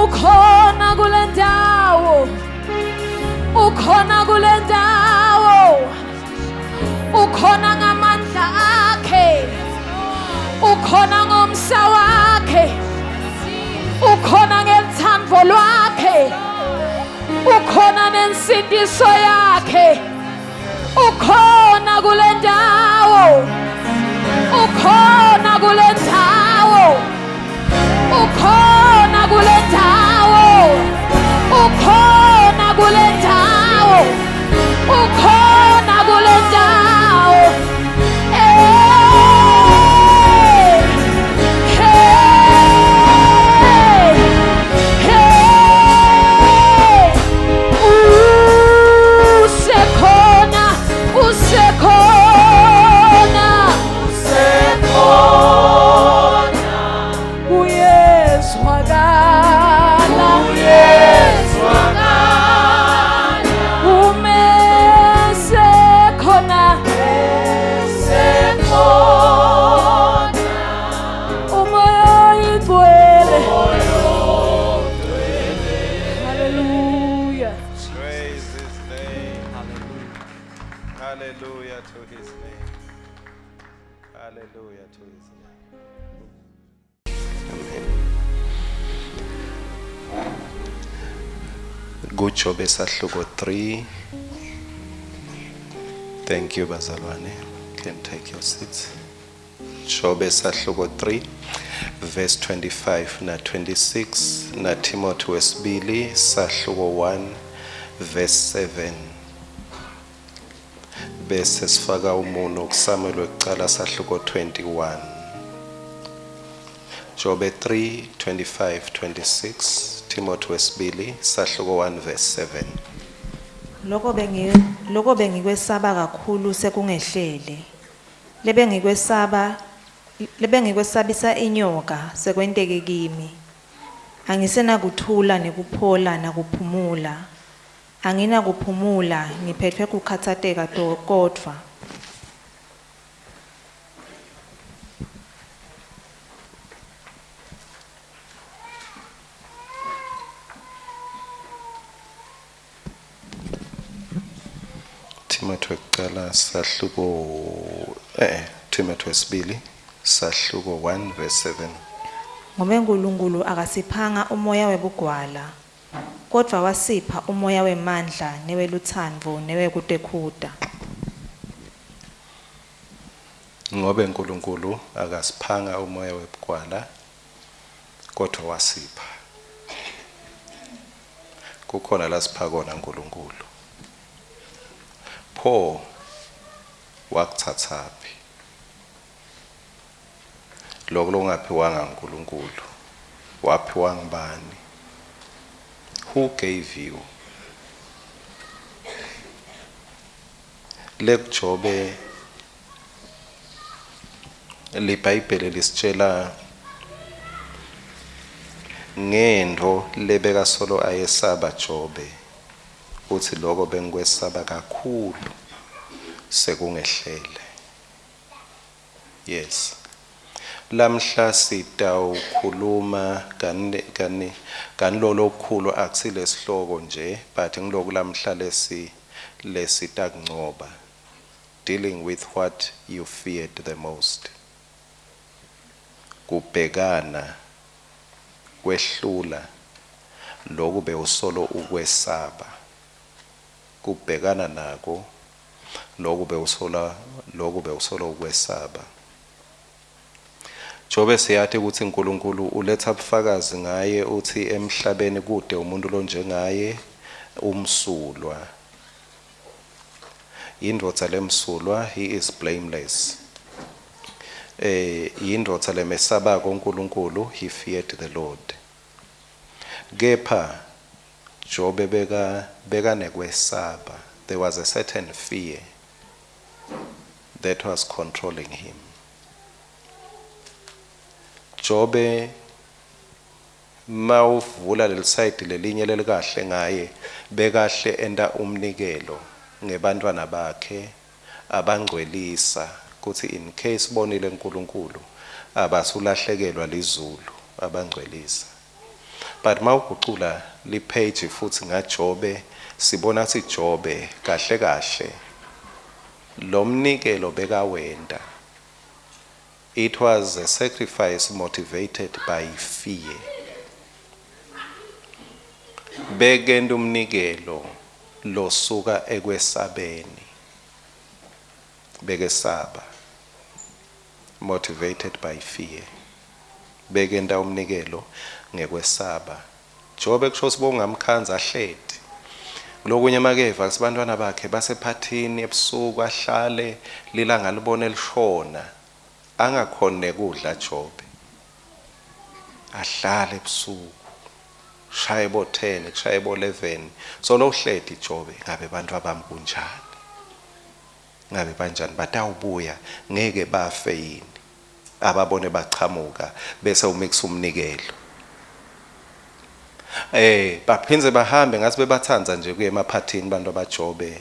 Ukhona kule ndawo. Ukhona kule ndawo. Ukhona ngamandla akhe. Ukhona ngomsa wakhe. Ukhona ngelithando lwakhe. Ukhona nensindiso yakhe. Ukhona kule ndawo. Ukhona kule ndawo. Ukhona kule ndawo. Ukhona kule ndawo. Ukhona kule ndawo. Hey! Hey! Hey! Usekhona, usekhona, Usekhona, kuyezwakala, uyezwakala, umesekhona, usekhona, umoya oyingcwele. Hallelujah. Praise his name. Hallelujah to his name. Hallelujah to his name. Amen. KuJobe sahluko 3. Thank you bazalwane. Can take your seats. Jobe sahluko 3 verse 25 na 26 na Timothy wesibili sahluko 1 verse 7 bese sifaka umuno kuSamuel wekucala sahluko 21. Jobe 3 25 26 Timothy wesibili sahluko 1 verse 7. Lokho bengikwesaba kakhulu sekungehlele. Lebengikwesabisa inyoka sekwenteke kimi. Angisenakuthula nekuphola nakuphumula. Anginakuphumula ngiphethwe kukhatsateka kodvwa. Timothy wekucala sahluko Timothy wesibili sahluko 1 verse 7. Ngobe uNkulunkulu akasiphanga umoya webugwala, kodvwa wasipha umoya wemandla newelutsandvo newekutekhuta. Ngobe uNkulunkulu akasiphanga umoya webugwala kodwa wasipha. Kukhona la sipha kona uNkulunkulu. Pho wakuthathaphi? Lokho lokungaphiwanga uNkulunkulu waphiwa ngubani? Who gave you? LekuJobe liBhayibheli lisitshela ngento lebeka solo ayesaba Jobe, uthi lokho bengikwesaba kakhulu sekungehlele. Yes. Lamhla sitawukhuluma kani kani kanilolo okukhulu, akusile sihloko nje, but ngiloku lamhla lesi lesitakuncoba, dealing with what you feared the most, kubhekana kwehlula lokhu bewusolo ukwesaba, kubhekana nako lokhu bewusola ukwesaba. Jobe siyathi ukuthi uNkulunkulu uletha ubufakazi ngaye, uthi emhlabeni kude umuntu lonjengaye, umsulwa, indvodza lemsulwa, he is blameless, indvodza lemesabako uNkulunkulu, he feared the Lord. Kepha Jobe beka nekwesaba. There was a certain fear that was controlling him. Jobe, mawuvula lelisayidi lelinye lelikahle ngaye, bekahle enta umnikelo ngebantwana bakhe, abangcwelisa kuthi in case bonile uNkulunkulu abasulahlekelwa lizulu, abangcwelisa. But mawugucula lipage futhi ngaJobe, sibona sithi Jobe kahle kahle lomnikelo bekawenta, it was a sacrifice motivated by fear. Bekenta umnikelo losuka ekwesabeni, bekesaba, motivated by fear. Bekenta umnikelo ngekwesaba Jobe. Kusho sibongamkhanza ahleti lokunye makeva sibantwana bakhe basephathini ebusuku, ahlale lilanga libone lishona, angakhoni nekudla. Jobe ahlale ebusuku, shaye bo 10, kushaye bo 11, so lo uhleti Jobe, ngabe bantu abami kunjani, ngabe banjani, batawubuya, ngeke bafe yini? Ababone bachamuka bese umix umnikelo, baphindze bahambe. Ngathi bebathandza nje kuye emaphathini bantu abaJobe.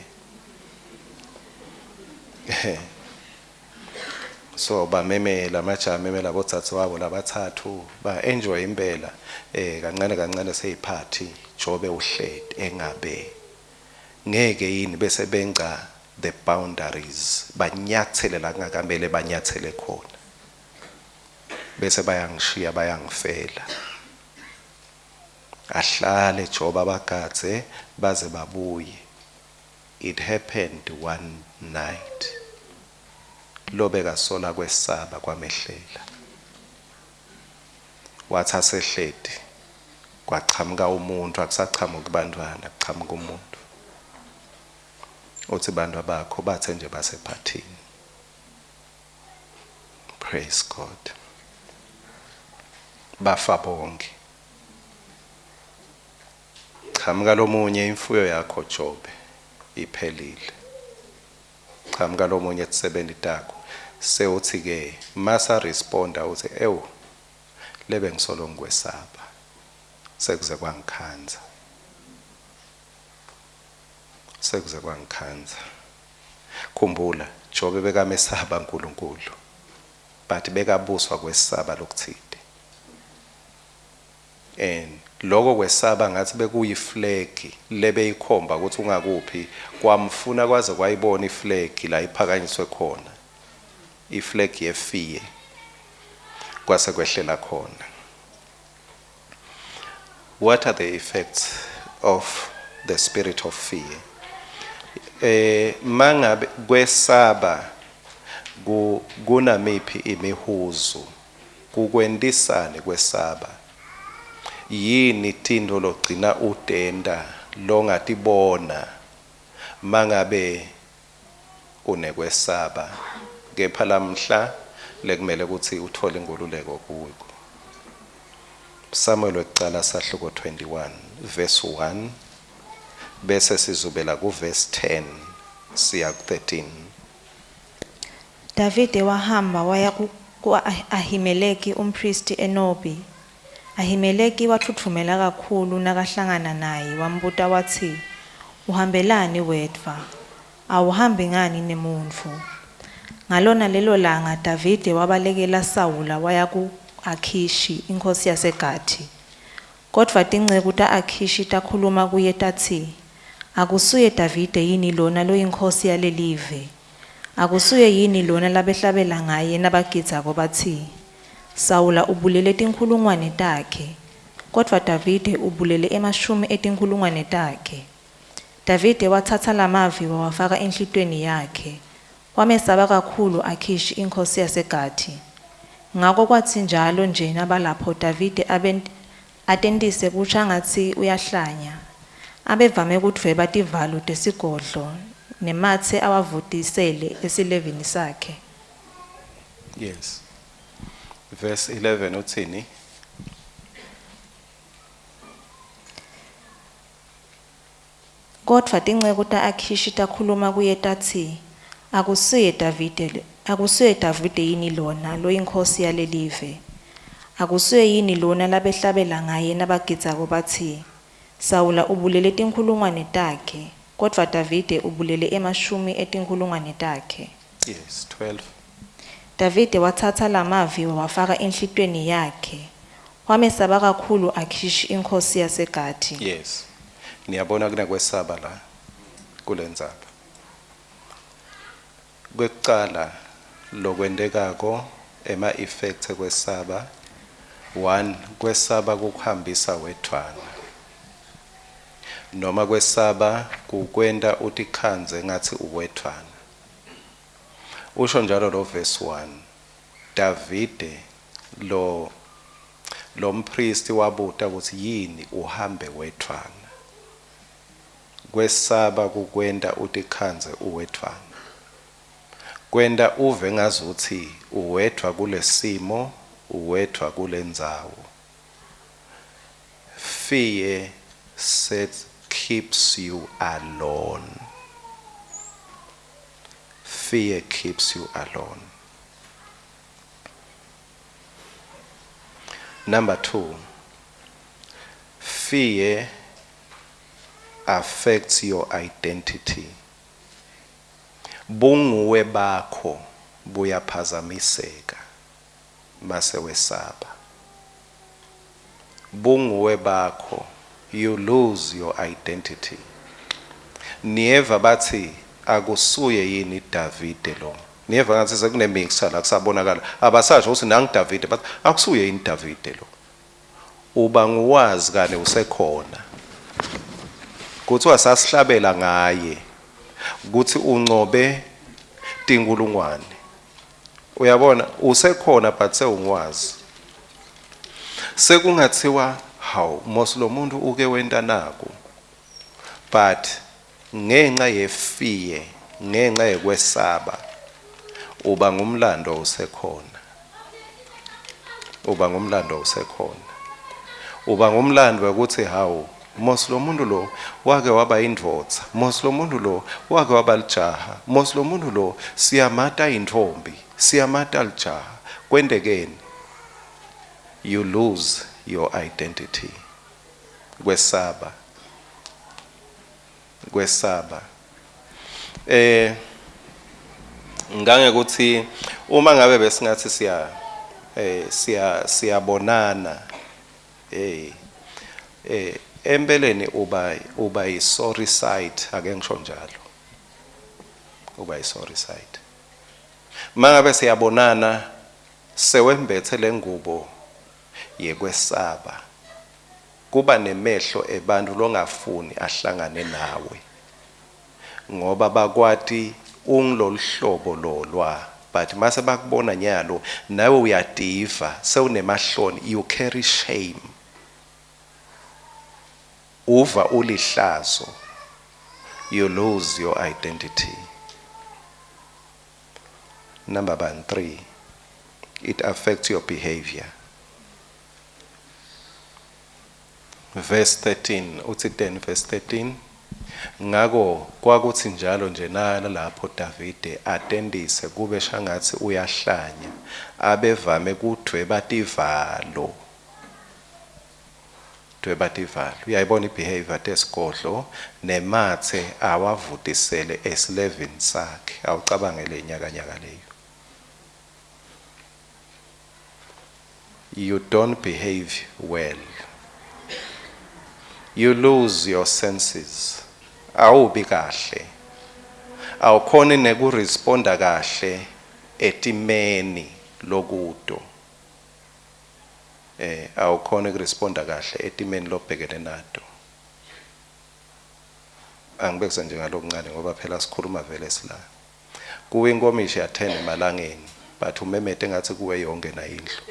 So bamemela amajaha, memela bodzadze wabo labathathu, ba enjoy impela. Kancane kancane seyiphathi, Jobe uhleti engabe ngeke yini bese benca the boundaries, banyathele la kungakamele banyathele khona, bese bayangishiya, bayangifela. Ahlale Joba abagadze baze babuye. It happened one night, lobekasola kwesaba kwamehlela. Wathi asehleti, kwachamuka umuntu. Akusachamuki bantwana, kuchamuka umuntu, uthi bantu abakho bathe nje basephathini. Praise God. Bafa bonke. Chamuka lomunye, imfuyo yakho Jobe iphelile. Chamuka lomunye, etisebenti takho. Sewuthi ke masa responda, uthi ewu, lebe ngisolo ngikwesaba sekuze kwangikhanza, sekuze kwangikhanza. Khumbula, Jobe bekamesaba uNkulunkulu, but bekabuswa kwesaba lokuthide, and lokho kwesaba ngathi bekuyiflag lebeyikhomba ukuthi ungakuphi. Kwamfuna kwaze kwayibona iflag la iphakanyiswe khona, iflag yefear, kwase kwehlela khona. What are the effects of the spirit of fear? Mangabe kwesaba ku kunamiphi imihuzu, kukwentisane kwesaba, yini tinto logcina utenta longatibona mangabe unekwesaba, kepha lamhla lekumele ukuthi uthole inkululeko kuko? Samuel wekucala sahluko 21 verse 1, bese sizubela ku verse 10 siya ku 13. Davide wahamba waya ku Ahimeleki umphristi eNobi. Ahimeleki watfutfumela kakhulu nakahlangana naye, wambuta watsi, "Uhambelani wedvwa? Awuhambi ngani nemuntfu?" Ngalona lelo langa Davide wabalekela Sawula waya ku-Akhishi, inkhosi yaseGathi. Kodvwa tinceku ta-Akhishi takhuluma kuye tatsi, "Akusuye Davide yini lona loyinkhosi yalelive? Akusuye yini lona labehlabela ngaye nabagidzako batsi, 'Sawula ubulele tinkhulungwane takhe, kodvwa Davide ubulele emashumi etinkhulungwane takhe'?" Davide watsatsa lamavi wawafaka enhlitiyweni yakhe, wamesaba kakhulu Akhishi inkhosi yaseGathi. Ngako kwatsi njalo nje nabalapho Davide atentise kushangatsi uyahlanya. Abevame kudvweba tivalo tesigodlo nematse awavutisele esilevini sakhe. Yes, verse 11 uthini? Kodvwa tinceku ta-Akhishi takhuluma kuye tatsi, Akusuye Davide yini lona loyinkhosi yalelive? Akusuye yini lona labehlabela ngaye nabagidzako batsi, 'Sawula ubulele tinkhulungwane takhe, kodvwa Davide ubulele emashumi etinkhulungwane takhe'?" Yes, 12. Davide watsatsa lamavi wawafaka enhlitiyweni yakhe. Wamesaba kakhulu Akhishi inkhosi yaseGathi. Yes. Niyabona kunekwesaba la kulendzaba. Kwekucala lokwentekako ema effects ekwesaba one kwesaba kukuhambisa wedvwana noma kwesaba kukwenta utikhandze ngathi uwedvwana. Usho njalo lo verse 1 Davide lo lompristi wabuta ukuthi yini uhambe wedvwana. Kwesaba kukwenta utikhandze uwedvwana. Kwenta uve ngazuthi uwedvwa kulesimo, uwedvwa kulendzawo. Fear sets keeps you alone. Fear keeps you alone. Number 2, fear affects your identity. Bunguwe bakho buyaphazamiseka mase wesaba. Bunguwe bakho, you lose your identity. Niyeva bathi akusuye yini Davide lo. Niyeva ngathi sekune mixture la kusabonakala. Abasasho ukuthi nangu Davide bathi akusuye yini Davide lo. Uba nguwazi kane usekhona. Kuthiwa sasihlabela ngaye kuthi uncobe tinkulungwane. Uyabona usekhona but sewungwazi. Sekungathiwa hawu mos lo muntu uke wenta naku. But ngenxa yefear, ngenxa yekwesaba uba ngumlando usekhona. Uba ngumlando usekhona. Uba ngumlando ukuthi hawu mos lo muntu lo wake waba indvodza, mos lo muntu lo wake waba lijaha, mos lo muntu lo siyamata intombi, siyamata lijaha. Kwentekeni? You lose your identity. Kwesaba. Kwesaba. Ngangekuthi uma ngabe besingathi siya siyabonana empeleni uba i sorry sight, ake ngisho njalo. Uba i sorry sight. Mangabe siyabonana sewembethe lengubo yekwesaba. Kuba nemehlo ebantu longafuni ahlangane nawe. Ngoba bakwati ungiloluhlobo lolwa, but mase bakubona nyalo nawe uyativa sewunemahloni, you carry shame. Uva ulihlazo, you lose your identity. Number 3, it affects your behavior. Verse 13, uthi 10 verse 13. Ngako kwakuthi njalo nje nalapho Davide atendise kube shangathi uyahlanya, abevame kudweba tivalo. Dweba tivalo. Uyayibona ibehavior tesigodlo nemathe awavutisele esilevini sakhe. Awucabangele inyakanyaka leyo. You don't behave well. You lose your senses. Awubi kahle. Awukhoni nekuresponda kahle etimeni lokuto. Awukhoni ukuresponda kahle etimeni lobhekene nato. Angibekise nje ngalokuncane ngoba phela sikhuluma vele sila. Kuwe inkomishi ya10 emalangeni, but umemete ngathi kuwe yonke na indlu.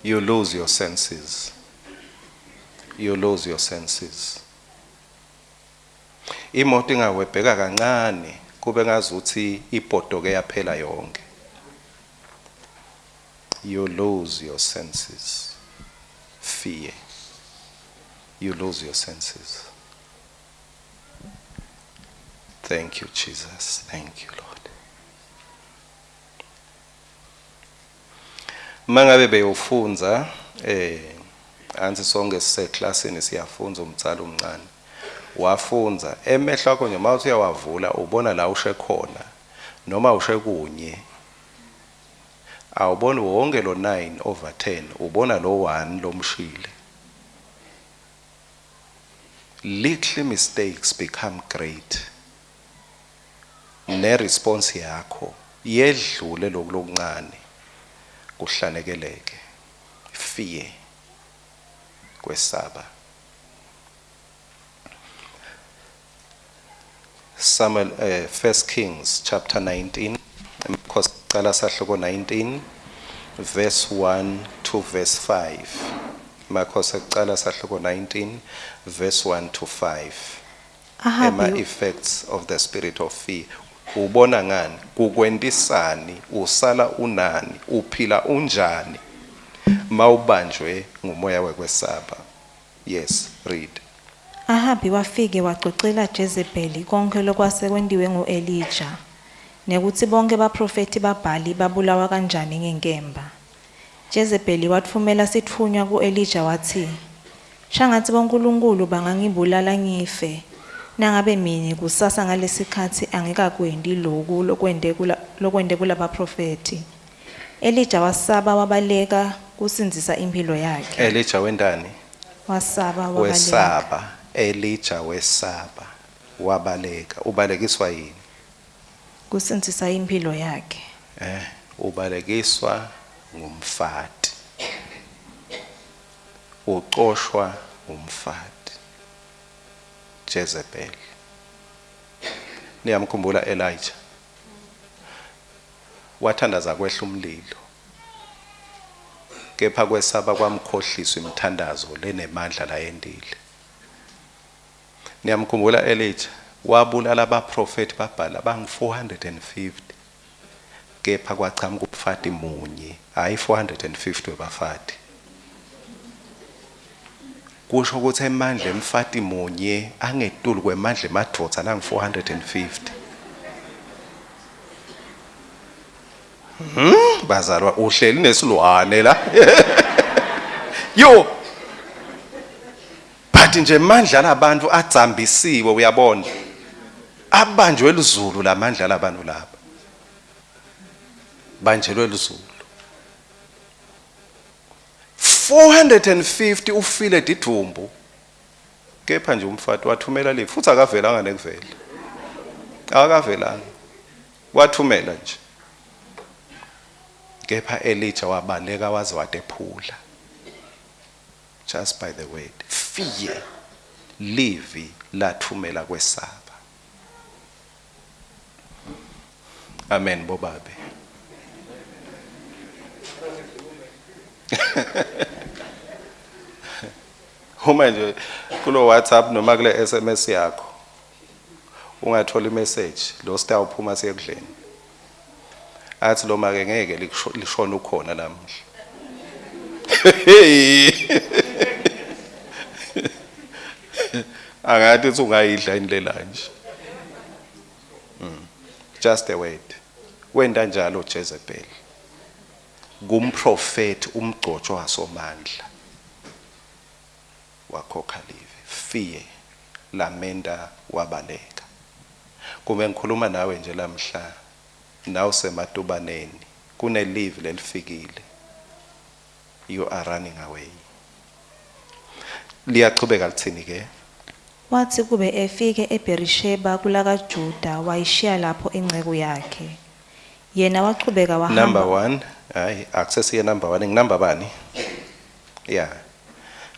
You lose your senses. You lose your senses. Imoto ingawebheka kancane kube ngazuthi ibhodoke yaphela yonke. You lose your senses. Fear. You lose your senses. Thank you, Jesus. Thank you, Lord. Mangabe beyofunza anti sonke siseklasini siyafunza umtsalo omncane. Wafunza emehlo akho nje mawuthi uyawavula ubona la ushe khona noma ushe kunye. Awuboni wonke lo 9 over 10, ubona lo 1 lomshile. Little mistakes become great. Ne response yakho yedlule lokulokuncane, kuhlanekeleke. Fear, kwesaba. Samuel, First Kings chapter 19, Qala sahluko 19 verse 1 to verse 5. Makhosi ekucala sahluko 19 verse 1 to 5. Ema Ahabi effects of the spirit of fear. Ubona ngani? Kukwentisani? Usala unani? Uphila unjani? Mawubanjwe ngumoya wekwesaba. Yes, read. Ahabi wafike wacocela Jezebeli konkhe lokwase kwentiwe ngu-Elija, nekutsi bonkhe baphrofethi baBhali babulawa kanjani ngenkemba. Jezebeli watfumela sitfunywa ku-Elija watsi, "Shangatsi bonkulunkulu bangangibulala ngife, nangabe mine kusasa ngalesikhatsi angikakwenti loku lokwente kulabaphrofethi." Elija wasaba wabaleka kusindzisa imphilo yakhe. Elijah wentani? Wasaba wabaleka. Wesaba. Elijah wesaba. Wabaleka. Ubalekiswa yini? Kusindzisa imphilo yakhe. Ubalekiswa ngumfati. Ucoshwa ngumfati. Jezebel. Niyamkhumbula Elijah? Wathandaza kwehla umlilo. Kepha kwesaba kwamkhohlisa imithandazo lenemandla layendile. Niyamkhumbula Elijah? Wabulala abaprofeti babhala bang 450. Kepha kwachamuka umfati munye, hayi 450 webafati. Kusho ukuthi emandla emfati munye angetulu kwemandla emadvodza lang 450. Bazalwa uhleli nesilwane la. Yo. But nje mandla labantu adzambisiwe, uyabona. Abanjwe lizulu lamandla labantu laba. Banjelwe lizulu. 450 ufile didumbu. Kepha nje umfati wathumela le futhi akavelanga nekuvela. Akavelanga. Wathumela nje. Kepha Elijah wabaleka waze wadephula. Just by the word. Fear. Livi lathumela kwesaba. Amen bobabe. Uma nje kulo WhatsApp noma kule SMS yakho ungathola imessage lo star uphuma siyekudleni. Athi lo make ngeke lishone ukhona namuhla. Angathi uthi ungayidla indlela nje. Just a word. Wenda njalo Jezebel. Kumprofeti umgcotshwa wasomandla. Wakhokha live. Fear lamenda wabaleka. Kube ngikhuluma nawe nje lamhla nawe sematubaneni kune live lelifikile. You are running away. Liyachubeka lithini ke? Wathi kube efike eBeresheba kulakaJuda wayishiya lapho inceku yakhe. Yena wachubeka wahamba. Number 1, hayi akusesiye number 1, nginumber bani? Yeah.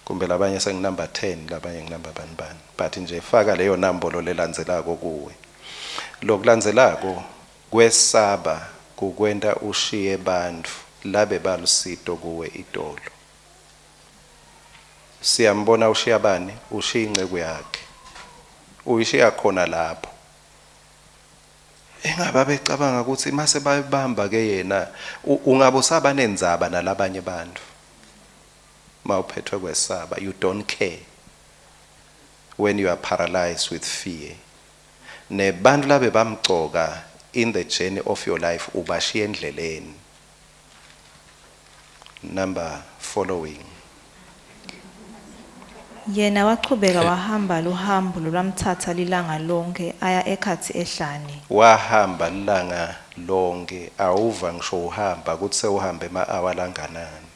Kumbe labanye senginumber 10, labanye nginumber bani bani. But nje faka leyo nambolo lelandzelako kuwe. Lokulandzelako kwesaba kukwenta ushiye bantfu labe balusito kuwe itolo. Siyambona ushiya bani? Ushiya inceku yakhe. Uyishiya khona lapho. Engabe becabanga ukuthi mase bayibamba ke yena ungabe usaba nendzaba nalabanye bantu. Mawuphethwe kwesaba, you don't care when you are paralyzed with fear. Nebantu labe bamgcoka in the journey of your life ubashiya endleleni. Number following. Yena wachubeka wahamba luhambo lolwamtsatsa lilanga lonkhe aya ekhatsi ehlane. Wahamba lilanga lonke, awuva ngisho uhamba kutsi sewuhambe ema-awa langanani.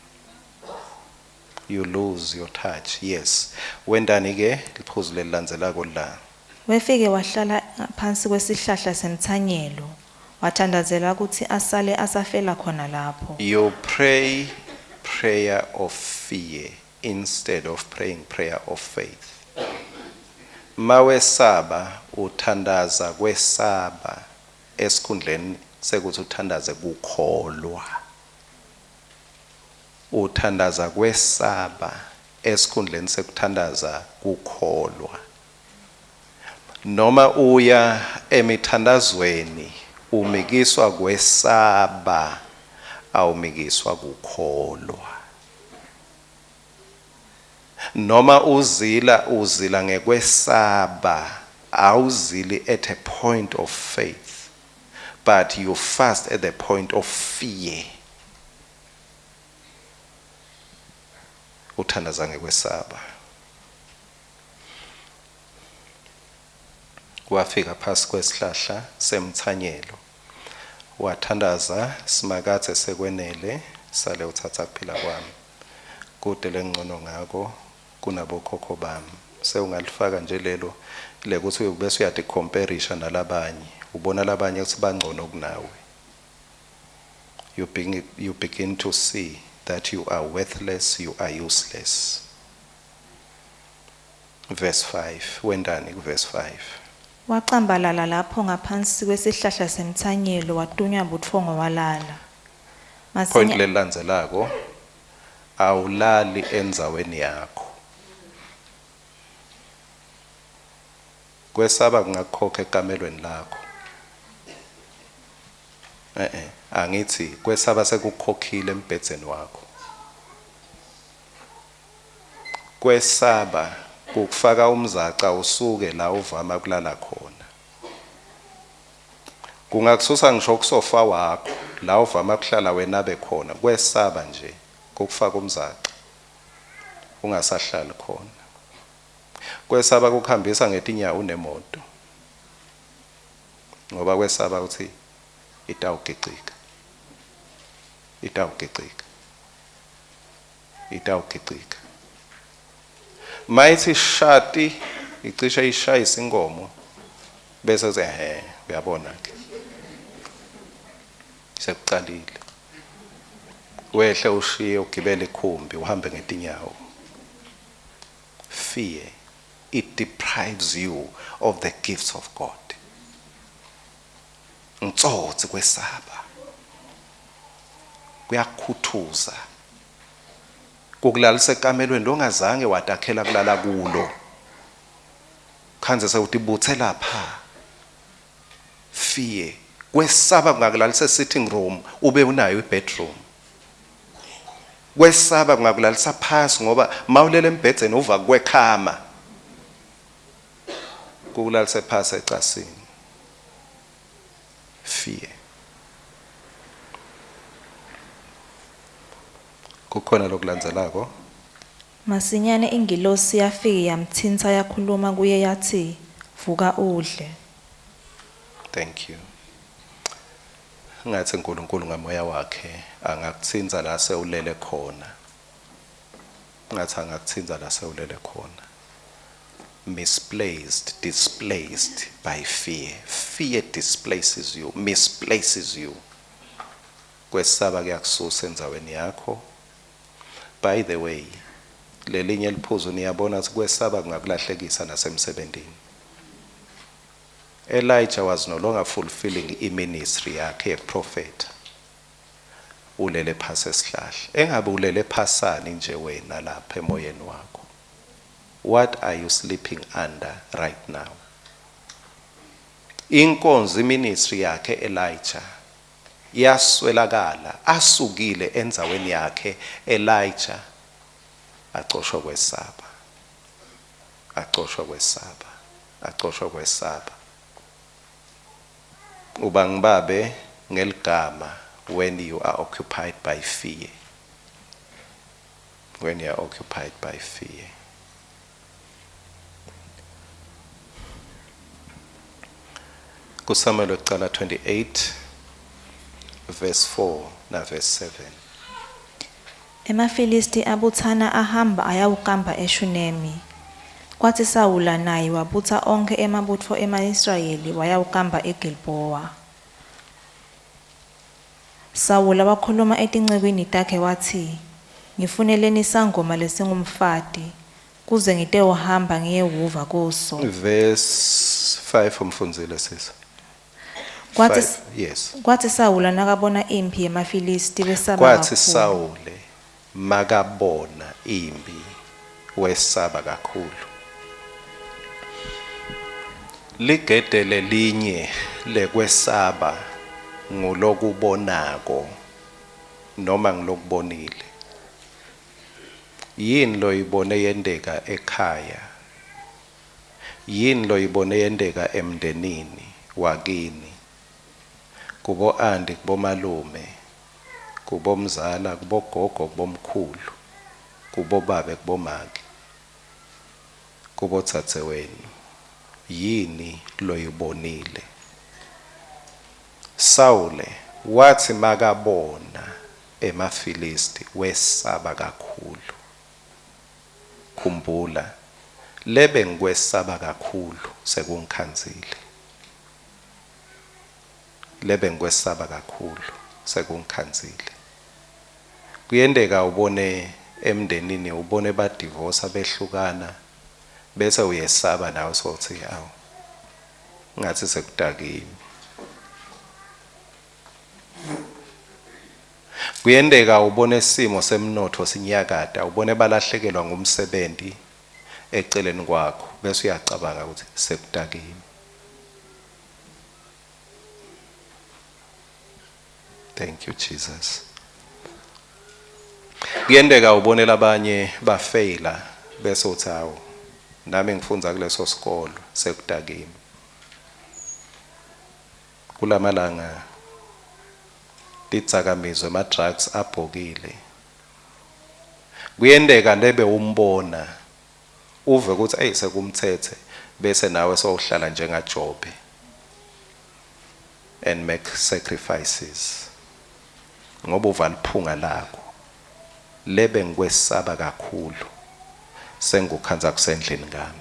You lose your touch. Yes. Wentani ke liphuzu lelilandzelako la? Wefike wahlala phansi kwesihlahla semtsanyelo, wathandazela kutsi asale asafela khona lapho. You pray prayer of fear instead of praying prayer of faith. Mawesaba uthandaza kwesaba esikhundleni sekuthi uthandaze kukholwa. Uthandaza kwesaba esikhundleni sekuthandaza kukholwa. Noma uya emithandazweni umikiswa kwesaba, awumikiswa kukholwa. Noma uzila, uzila ngekwesaba, awuzili at a point of faith, but you fast at the point of fear. Uthandaza ngekwesaba. Wafika phasi kwesihlahla semtsanyelo, wathandaza, Simakadze, sekwenele, sale uthatha kuphila kwami, kude lengcono ngako kunabokhokho bami. Sewungalifaka nje lelo lekuthi bese uyaticomparisha nalabanye, ubona labanye ukuthi bangcono kunawe. You begin to see that you are worthless, you are useless. Verse 5, wentani ku verse 5? Wacambalala lapho ngaphansi kwesihlahla semtsanyelo watunywa butfongo walala. Point Masinya lelilandzelako, awulali endzaweni yakho. Kwesaba kungakukhokha ekamelweni lakho. Angithi kwesaba sekukhokhile embhedzeni wakho. Kwesaba kukufaka umzaca usuke la uvama kulala khona. Kungakususa ngisho kusofa wakho la uvama kuhlala wena bekhona. Kwesaba nje kukufaka umzaca ungasahlali khona. Kwesaba kukuhambisa ngetinyawo unemoto, ngoba kwesaba ukuthi itawugicika, itawugicika, itawugicika. Mayithi shati icishe ishayise inkomo, bese uthi ehhe, uyabona ke sekuqalile. Wehle ushiye ugibele ikhumbi uhambe ngetinyawo. Fear, it deprives you of the gifts of God. Ngitsotsi kwesaba kuyakhuthuza, kukulalisa ekamelweni longazange watakhela kulala kulo, khanze sewutibuthe lapha. Fear, kwesaba kungakulalisa sitting room ube unayo ibedroom. Kwesaba kungakulalisa phasi ngoba mawulele embhedzeni uva kwekhama, kukulalisa phasi ecasini. Fear. Kukhona lokulandzelako? Masinyane ingilosi yafike yamtsintsa yakhuluma kuye yatsi, "Vuka udle." Thank you. Ngathi uNkulunkulu ngamoya wakhe angakutsinza la sewulele khona. Ngathi angakutsinza la sewulele khona. Misplaced, displaced by fear. Fear displaces you, misplaces you. Kwesaba kuyakususa endzaweni yakho. By the way, lelinye liphuzu, niyabona ukuthi kwesaba kungakulahlekisa nasemsebentini. Elijah was no longer fulfilling iministry yakhe yeprofeta. Ulele phasi esihlahla. Engabe ulele phasani nje wena lapha emoyeni wakho? What are you sleeping under right now? Inkonzo, iministry yakhe Elijah yaswelakala, asukile endzaweni yakhe Elijah, acoshwa kwesaba, acoshwa kwesaba, acoshwa kwesaba. Uba ngibabe ngeligama when you are occupied by fear. When you are occupied by fear. KuSamuel wekucala 28 verse 4 na verse 7. EmaFilisti abutsana ahamba ayawukamba eShunemi. Kwatsi Sawula naye wabutsa onkhe emabutfo ema-Israyeli wayawukamba eGilbowa. Sawula wakhuluma etincekwini takhe watsi, Ngifuneleni sangoma lesingumfati, kuze ngitewuhamba ngiyewuva kuso. Verse 5 umfundzile sisi. Kwatsi 5 yes. Kwatsi Sawula nakabona imphi yemaFilisti wesaba Kwathi kakhulu. Sawule makabona impi wesaba kakhulu. Ligede lelinye lekwesaba ngulokubonako noma ngilokubonile. Yini loyibone yenteka ekhaya? Yini loyibone yenteka emndenini wakini? Kubo anti, kubo malume, kubo mzala, kubo gogo, kubo mkhulu, kubo babe, kubo make, kubo dzadzewenu. Yini loyibonile? Sawule wathi makabona emaFilisti wesaba kakhulu. Khumbula, lebe ngikwesaba kakhulu sekungikhandzile. Lebe ngikwesaba kakhulu sekungikhandzile. Kuyenteka ubone emndenini, ubone badivosa behlukana, bese uyesaba nawe sothi awu ngathi sekutakimi. Kuyenteka ubone isimo semnotfo sinyakata, ubone balahlekelwa ngumsebenti eceleni kwakho, bese uyacabanga ukuthi sekutakimi. Thank you Jesus. Kuyenteka ubone labanye bafeyila bese uthi awu nami ngifundza kuleso sikolo sekutakimi. Kulamalanga tidzakamizo ema drugs abhokile. Kuyenteka lebe umbona uve ukuthi ey sekumthethe, bese nawe sowuhlala njengaJobe and make sacrifices ngoba uva liphunga lakho. Lebe ngikwesaba kakhulu sengikukhandza kusendlini kami.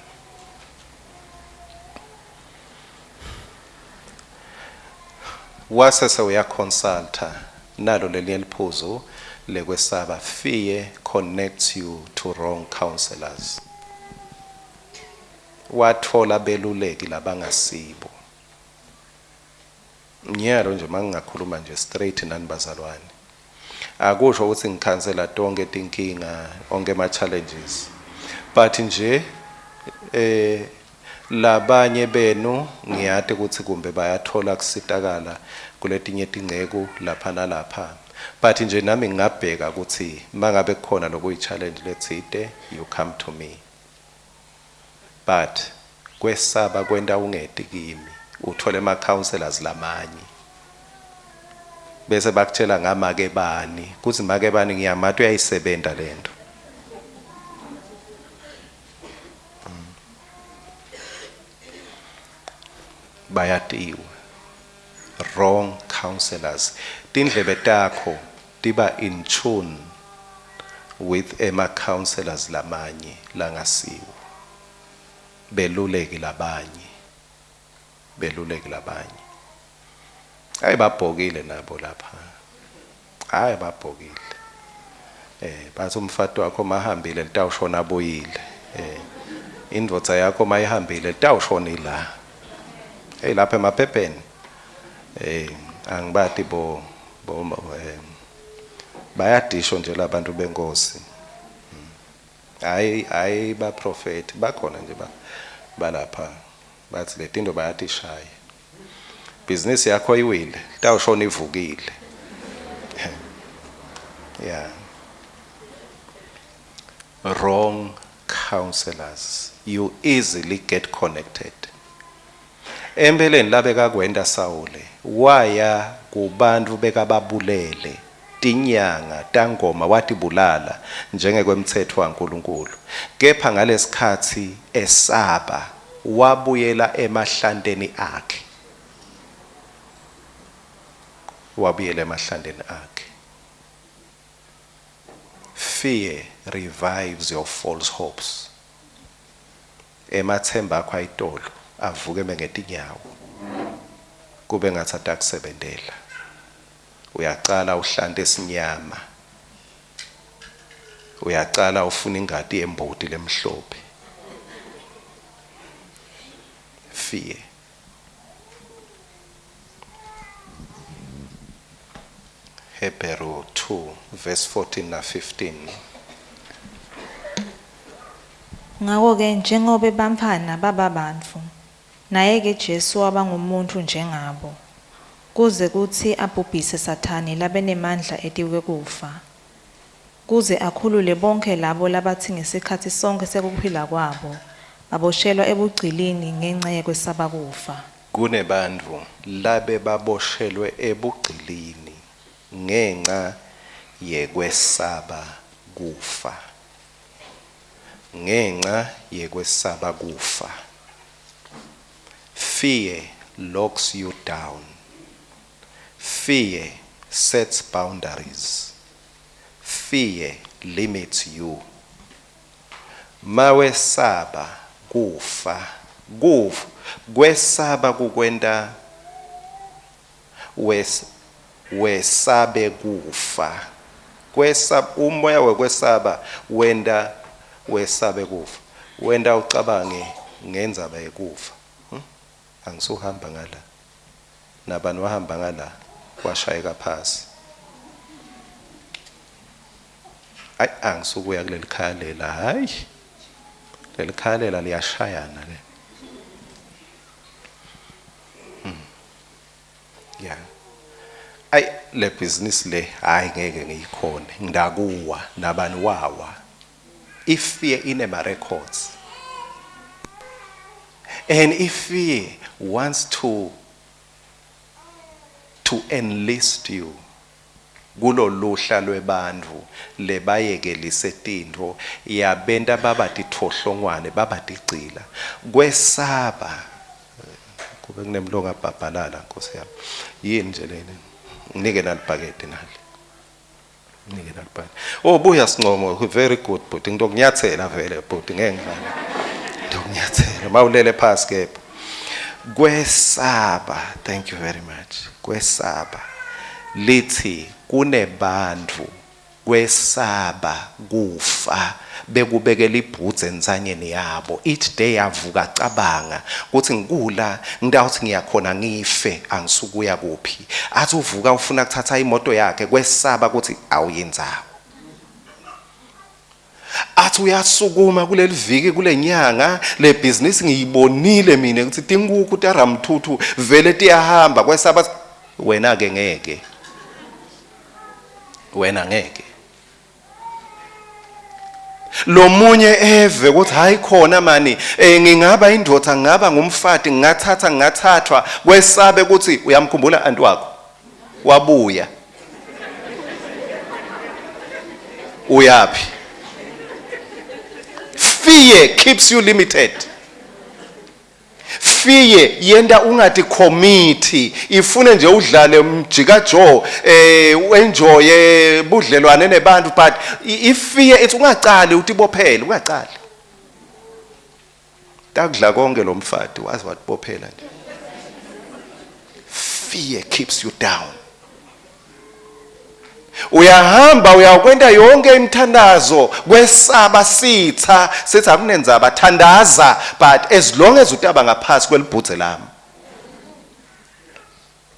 Wase sewuyaconsulta nalo lelinye liphuzu lekwesaba. Fear connects you to wrong counselors. Wathola beluleki labangasibo. Nyalo nje mangingakhuluma nje straight nani bazalwane, akusho ukuthi ngikhansela tonke tinkinga, onke ama challenges, but nje labanye benu ngiyati ukuthi kumbe bayathola kusitakala kuletinye tinceku lapha nalapha, but nje nami ngingabheka ukuthi mangabe kukhona lokuyi challenge letsite, you come to me. But kwesaba kwenta ungeti kimi, uthole ama counselors lamanye, bese bakutshela ngamake bani kuthi make bani ngiyamati uyayisebenta lento. Bayatiwa wrong counselors. Tindlebe takho tiba in tune with ema counselors lamanye langasiwo, beluleki labanye, beluleki labanye. Hayi babhokile nabo lapha, hayi babhokile. Bathi umfati wakho mahambile litawushona abuyile, indvodza yakho mayihambile litawushona ila. Hey lapha emaphepheni angibati bo bayadisho nje labantu benkosi. Hayi hayi ba prophet bakhona nje balapha bathi letinto bayatishaya. Business yakho iwile litawushona ivukile. Yeah. Wrong counselors, you easily get connected. Empeleni labeka kwenta Sawule waya kubantu bekababulele tinyanga tangoma watibulala njengekwemthetho waNkulunkulu, kepha ngalesikhatsi esaba wabuyela emahlanteni akhe. Wabuyela emahlandeni akhe. Fear revives your false hopes. Emathemba akho ayitolo avuke mengetinyawo, kube ngathi atakusebentela. Uyacala uhlante esinyama, uyacala ufuna ingati yembuti lemhlophe. Fear. Hebrew 2 verse 14 na 15. Ngako-ke njengobe bantfwana bababantfu, naye-ke Jesu waba ngumuntfu njengabo, kuze kutsi abhubhise Sathane labenemandla etikwekufa, kuze akhulule bonkhe labo labatsi ngesikhatsi sonkhe sekuphila kwabo baboshelwa ebugcilini ngenca yekwesaba kufa. Kunebantfu labebaboshelwe ebugcilini ngenca yekwesaba kufa. Ngenca yekwesaba kufa. Fear locks you down. Fear sets boundaries. Fear limits you. Mawesaba kufa, kufa kwesaba kukwenta wesabe kufa. Kwesaba, umoya wekwesaba wenta wesabe kufa, wenta ucabange ngendzaba yekufa. Angisuhamba ngala, nabani wahamba ngala washayeka phasi. Ayi, angisukuya kuleli khaya lela, hayi leli khaya lela liyashayana le. Yeah. Ayi, le business le, hayi ngeke ngiyikhone, ngidakuwa nabani wawa. Ifear inema records. And if fear wants to enlist you kuloluhla lwebantfu lebayekelise tintfo, yabenta baba titfohlongwane, baba tigcila. Kwesaba kube kunemlonga abhabhalala, Nkosi yami. Yini nje lena? Nginike nalibhakede nali. Nginike nalibhakede. Oh, buya Sincomo, very good bhuti. Ngitokunyathela vele bhuti, ngeke ngivale. Ngitokunyathela. Mawulele phasi kepha. Kwesaba, thank you very much. Kwesaba. Lithi kunebantfu kwesaba kufa bekubekela ibhudze entsanyeni yabo. Each day avuka cabanga kuthi ngikula ngitawuthi ngiyakhona ngife, angisukuya kuphi. Athi uvuka ufuna kuthatha imoto yakhe, kwesaba kuthi awuyindzawo. Athi uyasukuma kuleli viki, kule nyanga, le business ngiyibonile mina ukuthi tinkukhu taRamthuthu vele tiyahamba. Kwesaba wena ke ngeke, wena ngeke. Lomunye eve ukuthi hayi khona mani, ngingaba indoda, ngingaba ngumfati, ngingathatha, ngingathathwa. Kwesabe ukuthi uyamkhumbula anti wakho wabuya uyaphi. Fear keeps you limited. Fear yenta ungathi commit, ifune nje udlale umjika jo, enjoye budlelwane nebantu, but ifear ithi ungacali utibophele, ungacali. Takudla konke lo mfati waze watibophela nje. Fear keeps you down. Uyahamba uyakwenta yonke imithandazo, kwesaba sitha, sithi akunenzaba, thandaza, but as long as utaba ngaphasi kwelibhudze lami.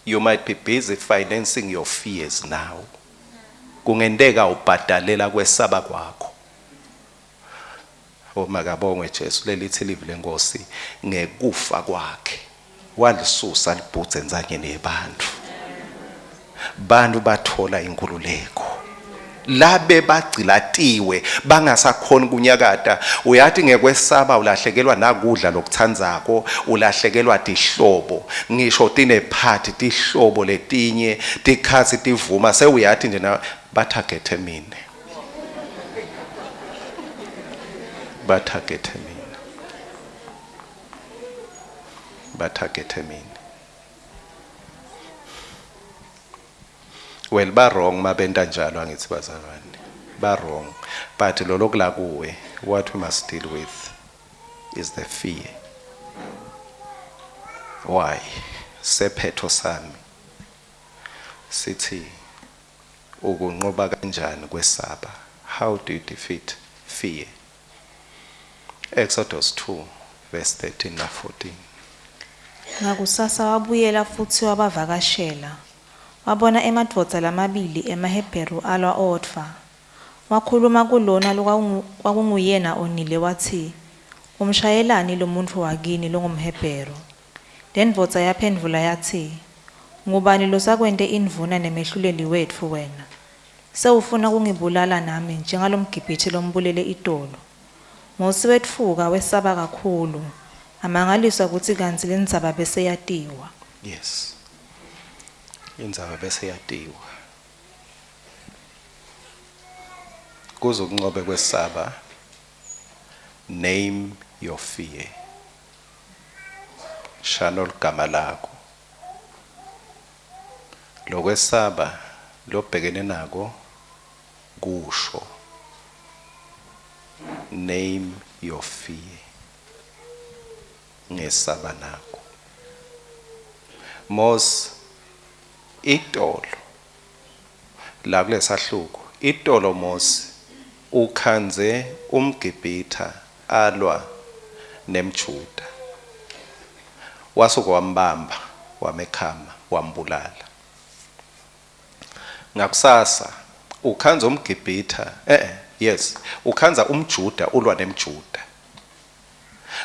You might be busy financing your fears now. Kungenteka ubhadalela kwesaba kwakho. Oh, makabongwe Jesu, lelithi livi lenkosi ngekufa kwakhe walisusa libhudze entsanyeni yebantfu. Bantu bathola inkululeko. Labe bagcilatiwe bangasakhoni kunyakata. Uyathi ngekwesaba ulahlekelwa nakudla lokuthandzako, ulahlekelwa tihlobo, ngisho tinephathi tihlobo letinye tikhatsi tivuma, sewuyathi nje bathagethe mine, bathagethe mine, bathagethe mine. Well, ba wrong mabenta njalo, angithi bazalwane, ba wrong, but lo lokula kuwe, what we must deal with is the fear. Why? Sephetho sami sithi ukunqoba kanjani kwesaba? How do you defeat fear? Exodus 2 verse 13 na 14. Ngakusasa wabuyela futsi wabavakashela. Wabona emadvodza lamabili emaHebheru alwa odvwa. Wakhuluma kulona lokwakunguyena onile watsi, "Umshayelani lomuntfu wakini longumHebheru?" Lendvodza yaphendvula yatsi, "Ngubani losakwente indvuna nemehluleli wetfu wena? Sewufuna kungibulala nami njengalomGibhithe lombulele itolo." Mosi wetfuka wesaba kakhulu, amangaliswa kutsi kantsi lendzaba beseyatiwa. Yes, indzaba bese yatiwa. Kuze ukunqobe kwesaba, name your fear. Shano ligama lakho lokwesaba lobhekene nako, kusho. Name your fear. Ngesaba nako Mos itolo la kulesahluko itolo, Mos ukhandze umGibhitha alwa nemJuda, wasuka wambamba, wamekhama, wambulala. Ngakusasa ukhandza umGibhitha, yes, ukhandza umJuda ulwa nemJuda,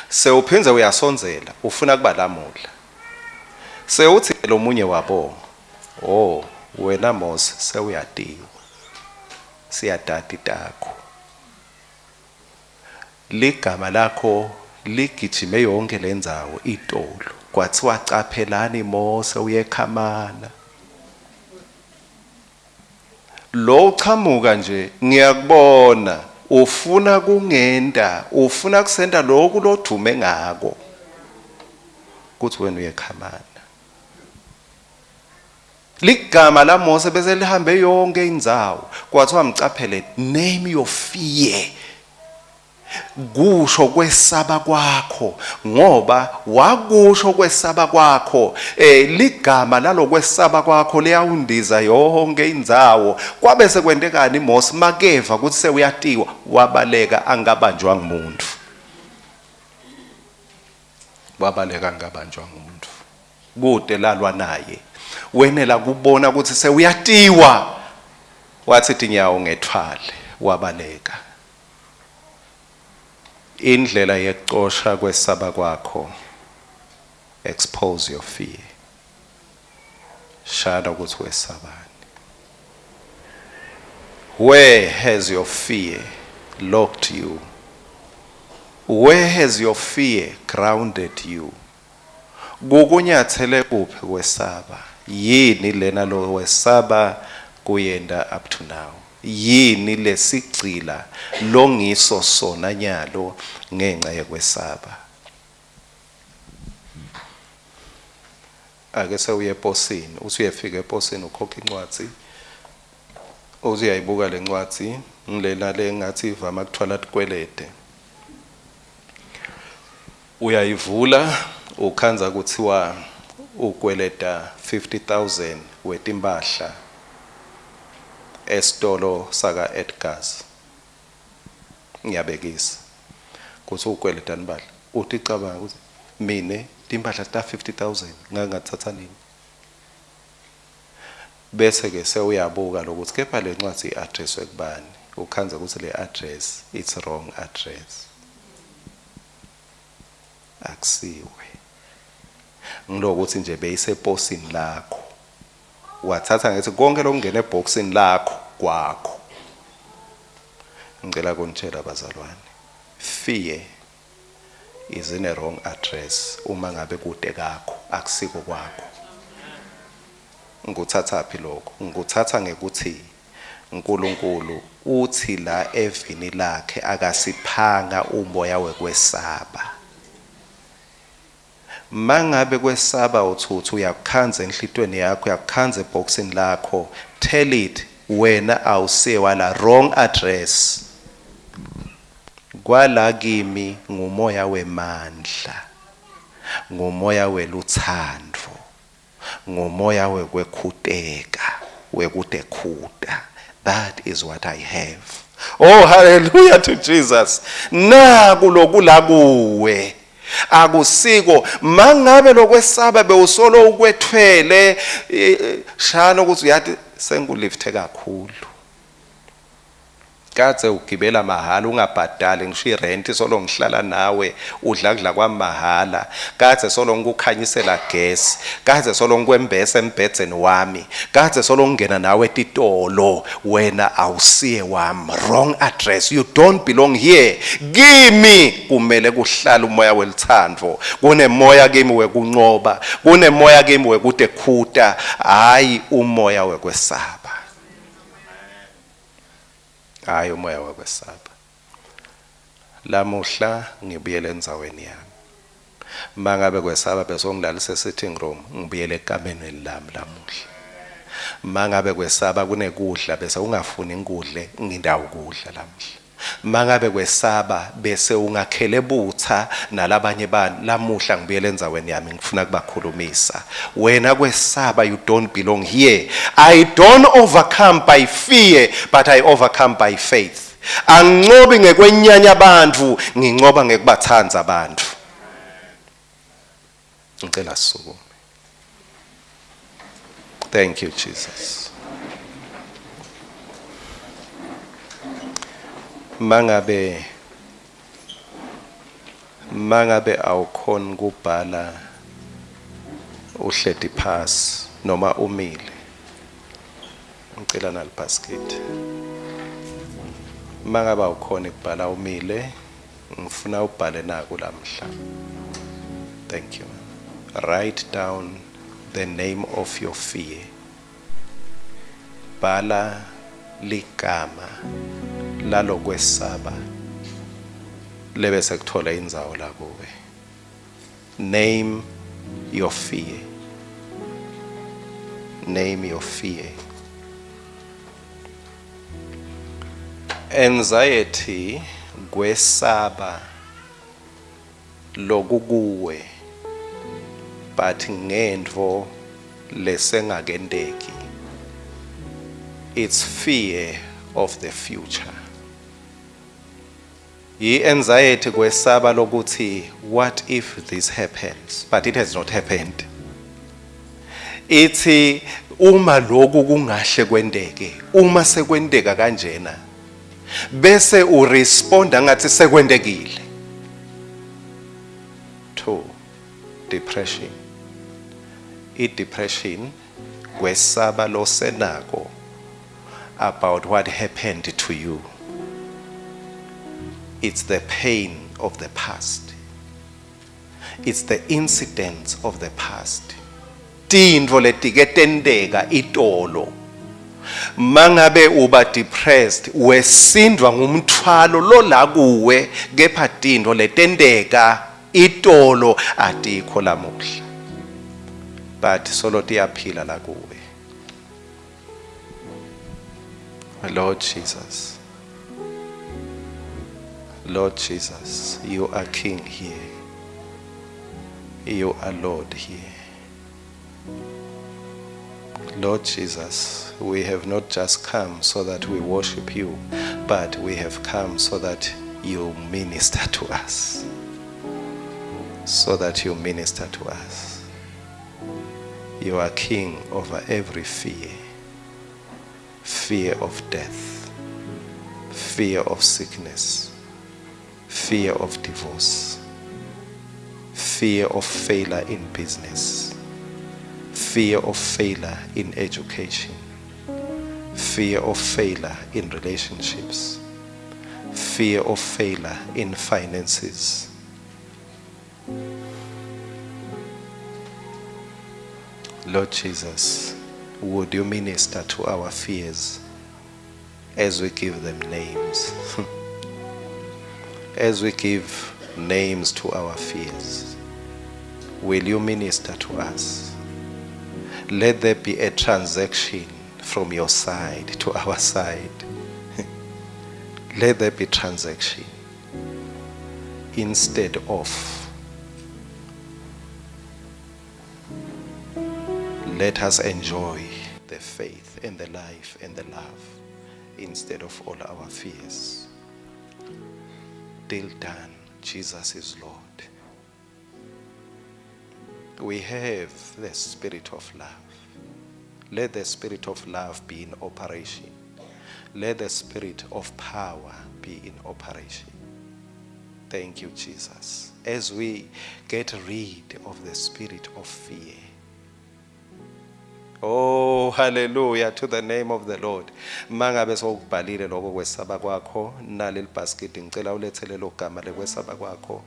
sewuphindze uyasondzela ufuna kubalamula, sewuthi lo munye wabo, "Oh wena Mose, sewuyatiwa, siyadati takho, ligama lakho ligijime yonke lendzawo itolo, kwathiwa caphelani, Mose uyekhamana." Lo uchamuka nje, "Ngiyakubona ufuna kungenta, ufuna kusenta lokhu lodume ngako kuthi wena uyekhamana." Ligama la Mose bese lihambe yonke indzawo, kwathiwa mcaphele. Name your fear. Kusho kwesaba kwakho, ngoba wakusho kwesaba kwakho, ligama lalokwesaba kwakho liyawundiza yonke indzawo. Kwabe sekwentekani? Mose makeva ukuthi sewuyatiwa, wabaleka angabanjwa ngumuntu, wabaleka angabanjwa ngumuntu. Kude lalwa naye, wenela kubona ukuthi sewuyatiwa, wathi tinyawo ngethwale, wabaleka. Indlela yekucosha kwesaba kwakho: expose your fear. Shada ukuthi wesabani. Where has your fear locked you? Where has your fear grounded you? Kukunyathele kuphi kwesaba? Yini lena lo wesaba kuyenda up to now? Yini lesigcila longiso sona nyalo ngenxa yekwesaba? Ake sewuye eposini, uthi uyefika eposini, ukhokha incwadzi, uthi uyayibuka le ncwadzi, ngilena le ngathi ivama kuthwala tikwelede. Uyayivula, ukhandza kuthiwa ukweleda 50,000 wetimpahla esitolo saka Edgars. Ngiyabekisa kuthi ukweleda impahla, uthi cabanga ukuthi mine timpahla ta 50,000 ngangathatha nini? Bese ke sewuyabuka lokuthi kepha le ncwadi i-addresswe kubani, ukhandza ukuthi le address, it's wrong address, akusiwe. Ngilokuthi nje beyiseposini lakho, wathatha ngithi konke lokungena eboxini lakho kwakho. Ngicela kunitshela bazalwane, fear is in a wrong address uma ngabe kude kakho, akusiko kwakho. Ngikuthathaphi lokho? Ngikuthatha ngekuthi uNkulunkulu uthi la evini lakhe akasiphanga umoya wekwesaba. Mangabe kwesaba uthuthu uyakukhandza enhlitweni yakho, uyakukhandza eboxini lakho, tell it wena awusiye wala, wrong address. Kwala kimi ngumoya wemandla, ngumoya weluthando, ngumoya wekwekhuteka, wekutekhuta. That is what I have. Oh, hallelujah to Jesus. Naku lokula kuwe. Akusiko mangabe lokwesaba bewusolo ukwethwele, shano ukuthi uyathi sengulifte kakhulu. Kadze ugibela mahhala ungabhadali ngisho irent, solo ngihlala nawe udla kudla kwamahhala. Kadze solo ngikukhanyisela gas, kadze solo ngikwembesa embhedzeni wami, kadze solo ngingena nawe etitolo, wena awusiye wami. Wrong address, you don't belong here. Kimi kumele kuhlala umoya welithando, kunemoya kimi wekunqoba, kunemoya kimi wekutekhuta, hayi umoya wekwesaba. Hayi umoya wekwesaba. Lamuhla ngibuyele endzaweni yami. Mangabe kwesaba besongilalisa sitting room, ngibuyele ekamereni lami lamuhla. Mangabe kwesaba kunekudla bese ungafuni ngikudle, ngindawukudla lamuhla. Mangabe kwesaba bese ungakhele butha nalabanye bantu, lamuhla ngibuyele endzaweni yami, ngifuna kubakhulumisa. Wena kwesaba, you don't belong here. I don't overcome by fear, but I overcome by faith. Anginqobi ngekwenyanya abantu, nginqoba ngekubathanda abantu. Ngicela sisukume. Thank you, Jesus. Mangabe awukhoni kubhala uhleti phasi noma umile, ngicela nalibasket. Mangabe awukhoni kubhala umile, ngifuna ubhale naku lamhla. Thank you. Write down the name of your fear. Bhala ligama lalokwesaba lebe sekuthola indzawo la kuwe. Name your fear. Name your fear. Anxiety, kwesaba lokukuwe but ngentfo lesengakenteki. It's fear of the future. I-anxiety kwesaba lokuthi what if this happens, but it has not happened. Ithi uma lokhu kungahle kwenteke, uma sekwenteka kanjena, bese uresponda ngathi sekwentekile. 2, depression. I-depression kwesaba losenako about what happened to you. It's the pain of the past. It's the incidents of the past. Tintfo letike tenteka itolo. Mangabe uba depressed, wesindwa ngumthwalo lo la kuwe, kepha tintfo letenteka itolo atikho lamuhla, but solo tiyaphila la kuwe. Lord Jesus, Lord Jesus, you are King here. You are Lord here. Lord Jesus, we have not just come so that we worship you, but we have come so that you minister to us. So that you minister to us. You are King over every fear. Fear of death, fear of sickness, fear of divorce, fear of failure in business, fear of failure in education, fear of failure in relationships, fear of failure in finances. Lord Jesus, would you minister to our fears as we give them names? As we give names to our fears. Will you minister to us? Let there be a transaction from your side to our side. Let there be transaction instead of let us enjoy the faith and the life and the love instead of all our fears. Till done, Jesus is Lord. We have the spirit of love. Let the spirit of love be in operation. Let the spirit of power be in operation. Thank you, Jesus. As we get rid of the spirit of fear. Oh, hallelujah to the name of the Lord. Mangabe sokubhalile lokho kwesaba kwakho naleli basket ngicela ulethe lelo gama lekwesaba kwakho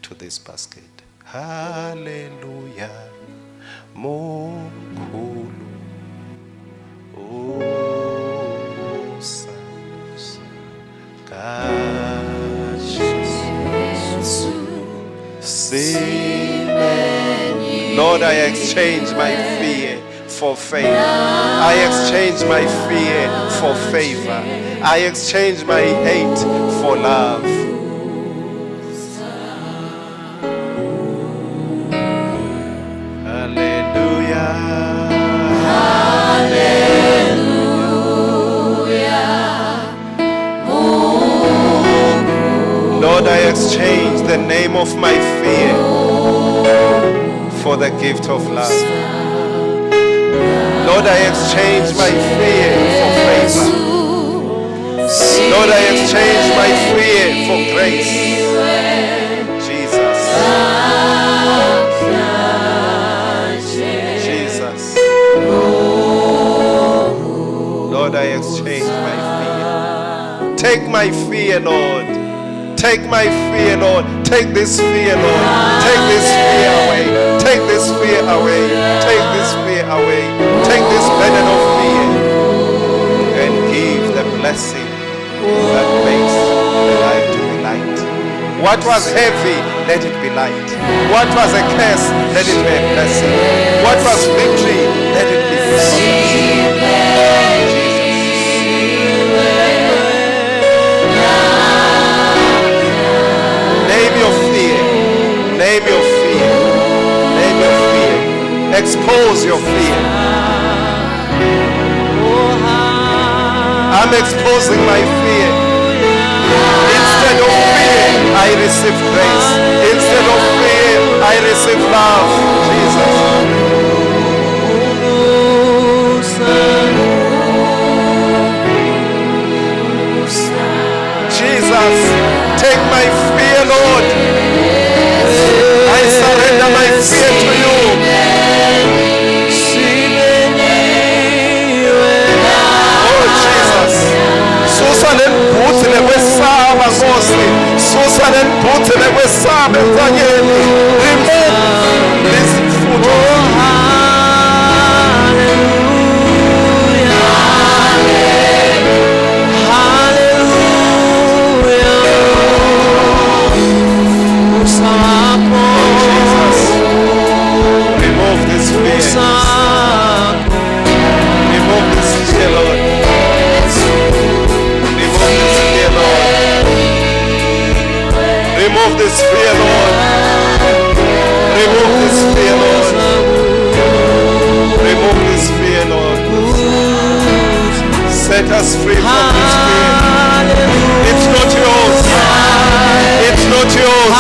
to this basket. Hallelujah. Mkhulu. Usa kaJesu. Lord, I exchange my fear for faith. I exchange my fear for favor. I exchange my hate for love. Hallelujah. Lord, I exchange the name of my fear for the gift of love. Lord, I exchange my fear for favor. Lord, I exchange my fear for grace. Jesus. Jesus. Lord, I exchange my fear. Take my fear, Lord. Take my fear, Lord. Take this fear, Lord. Take this fear away. Take this fear away. Take this fear away. Take this burden of fear and give the blessing that makes the life to be light. What was heavy, let it be light. What was a curse, let it be a blessing. What was victory, let it be victory. Jesus. Name your fear. Name your fear. Name your fear. Expose your fear. I'm exposing my fear. Instead of fear, I receive grace. Instead of fear, I receive love. Jesus. Jesus, take my fear, Lord. I surrender my fear to you. Oh Jesus. Susa lelibhuthi lekwesaba Nkosi. Susa lelibhuthi lekwesaba emntanyeni. Remove this foot of fear. Jesus. Remove this fear. Remove this fear, Lord. Remove this fear, Lord. Remove this fear, Lord. Remove this fear, Lord. Remove this fear, Lord. Set us free from this fear. It's not yours. It's not yours.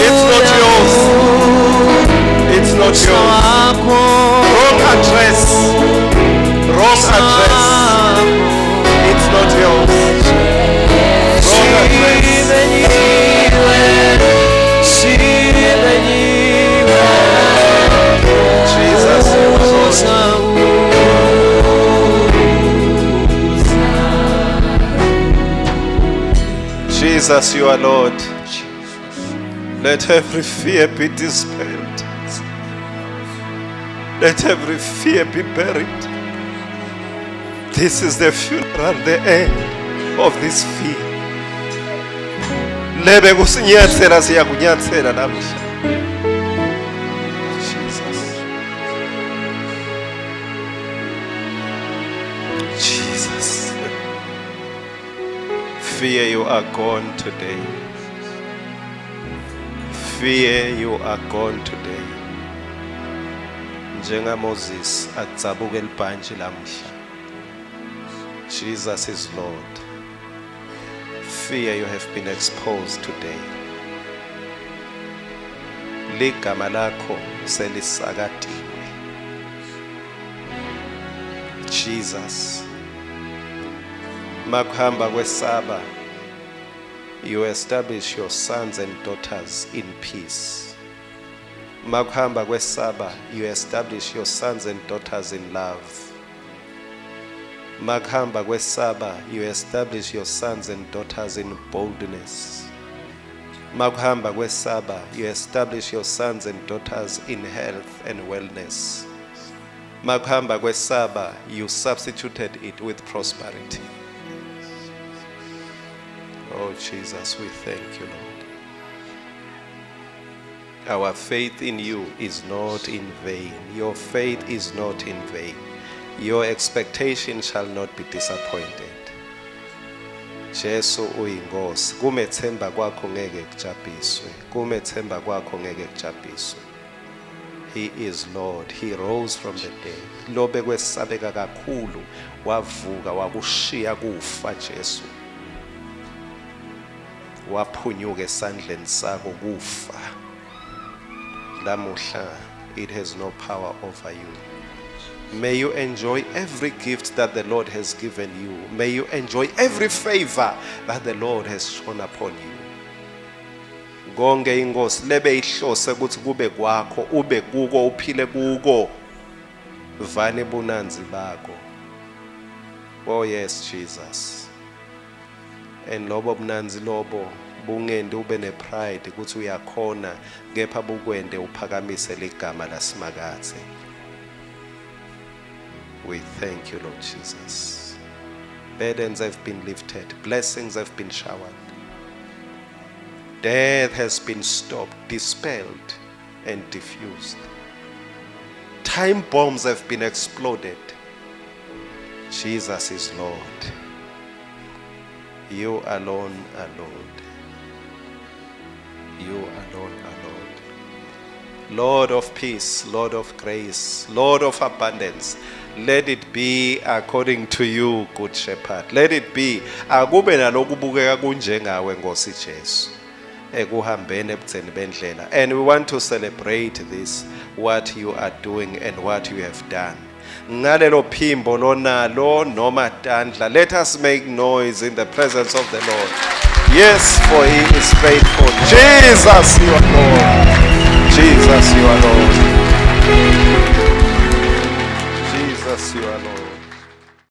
It's not yours. It's not yours. Wrong address. Wrong address. It's not yours. Wrong address. Jesus, you are Lord. Jesus, you are Lord. Let every fear be dispelled. Let every fear be buried. This is the funeral, the end of this fear. Lebe kusinyathela siyakunyathela namhla. Fear, you are gone today. Fear, you are gone today. Njenga Moses adzabuka elibhantshi lamhla. Jesus is Lord. Fear, you have been exposed today. Ligama lakho selisakatiwe. Jesus. Makuhamba kwesaba, you establish your sons and daughters in peace. Makuhamba kwesaba, you establish your sons and daughters in love. Makuhamba kwesaba, you establish your sons and daughters in boldness. Makuhamba kwesaba, you establish your sons and daughters in health and wellness. Makuhamba kwesaba, you substituted it with prosperity. Oh Jesus, we thank you, Lord. Our faith in you is not in vain. Your faith is not in vain. Your expectation shall not be disappointed. Jesu uyinkosi. Kumethemba kwakho ngeke kujabhiswe. Kumethemba kwakho ngeke kujabhiswe. He is Lord. He rose from the dead. Lobe kwesabeka kakhulu wavuka wakushiya kufa Jesu. Waphunyuka esandleni sakho kufa. Lamuhla it has no power over you. May you enjoy every gift that the Lord has given you. May you enjoy every favor that the Lord has shown upon you. Konke inkosi lebe ihlose ukuthi kube kwakho, ube kuko, uphile kuko. Vane bunanzi bakho. Oh yes, Jesus. And lobo bunanzi lobo bungende ube nepride ukuthi uyakhona, kepha bukwende uphakamise ligama lasimakathe. We thank you, Lord Jesus. Burdens have been lifted, blessings have been showered. Death has been stopped, dispelled, and diffused. Time bombs have been exploded. Jesus is Lord. You alone are Lord. You alone are Lord. Lord of peace, Lord of grace, Lord of abundance. Let it be according to you, good shepherd. Let it be. Akube nalokubukeka kunjengawe Nkosi Jesu. Ekuhambeni ebudzeni bendlela. And we want to celebrate this, what you are doing and what you have done. Ngalelo phimbo lonalo noma tandla, let us make noise in the presence of the Lord. Yes, for he is faithful. Jesus, you are Lord. Jesus, you are Lord. Jesus, you are Lord.